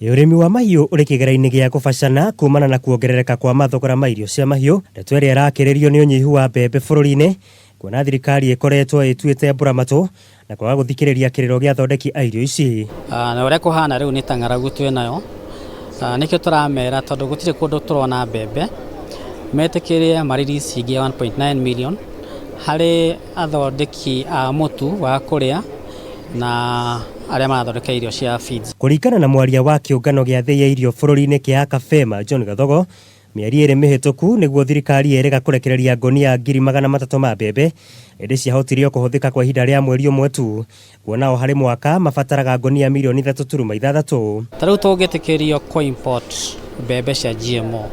Ũrĩmi wa mahiũ ũrĩ kĩgera-inĩ gĩa kũbacana kumana na kuongerereka kwa mathogora ma irio cia mahiũ, ndeto ĩrĩa ĩrakĩrĩrio nĩ ũnyihu wa mbembe bũrũri-inĩ, kuona thirikari ĩkoretwo ĩtuĩte mbũramatũ na kwaga gũthikĩrĩria kĩrĩro gĩa athondeki a irio ici. Na ũrĩa kũhana rĩu nĩ ta ng'aragu twĩ nayo, nĩkĩo tũramera tondũ gũtirĩ kũndũ tũrona mbembe, metĩkĩrie ma release ingĩ 1.9 million harĩ athondeki a mũtu wa kũrĩa na arĩa marathondeka irio cia feeds. Kũringana na mwaria wa kĩũngano gĩa thĩ ya irio bũrũri-inĩ kĩa Akafema John Gathogo, mĩeri ĩrĩ mĩhĩtũku nĩguo thirikari yerĩga kũrekereria ngonia 300,000 ma mbembe, ĩndĩ ciahotire o kũhũthĩka kwa ihinda rĩa mweri ũmwe tu, kuona o harĩ mwaka mabataraga ngonia mirioni 3.6. Ta rĩu tũngĩtĩkĩrio kũ import mbembe cia GMO,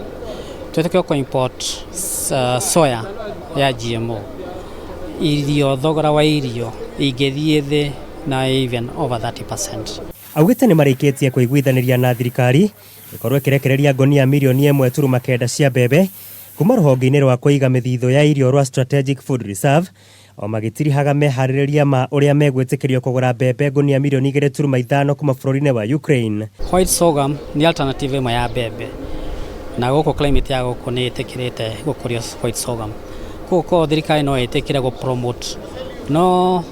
twĩtĩkĩrio kũ import soya ya GMO, irio thogora wa irio ingĩthiĩ thĩ na even over 30%. Augĩte nĩmarĩkĩtie kũiguithanĩria na thirikari ĩkorwo ĩkĩrekereria ngonia mirioni 1.9 cia mbembe kuma rũhonge-inĩ rwa kũiga mĩthithũ ya irio rwa Strategic Food Reserve, o magĩtirihaga meharĩrĩria ma ũrĩa megwĩtĩkĩrio kũgũra mbembe ngonia mirioni 2.5 kuma bũrũri-inĩ wa Ukraine. White sorghum nĩ alternative ĩmwe ya mbembe na gũkũ climate ya gũkũ nĩ ĩtĩkĩrĩte gũkũria white sorghum, koguo korwo thirikari no ĩtĩkĩre gũ promote no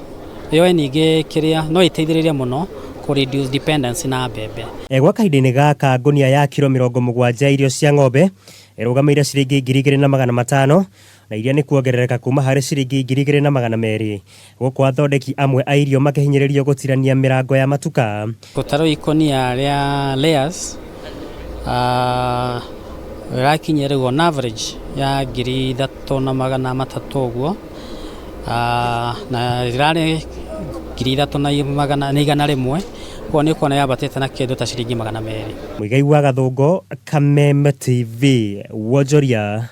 yoe ningĩ kĩrĩa no ĩteithĩrĩrie mũno kũ reduce dependency na mbembe. Gwa kahinda-inĩ gaka ngonia ya kiro 70 irio cia ng'ombe ĩrũgamĩire ciringi 2,500 na iria nĩ kuongerereka kuma harĩ ciringi 2,200, gũkũ athondeki amwe a irio makĩhinyĩrĩrio gũtirania mĩrango ya matuka. Ta rĩu ikũnia rĩa layers rĩrakinyia rĩu on average ya 3,300 ũguo, na rĩrarĩ 3,100, koguo nĩ ũkuona yambatĩte na kĩndũ ta ciringi 200. Muigai wa Gathũngũ, Kameme TV, Wonjoria.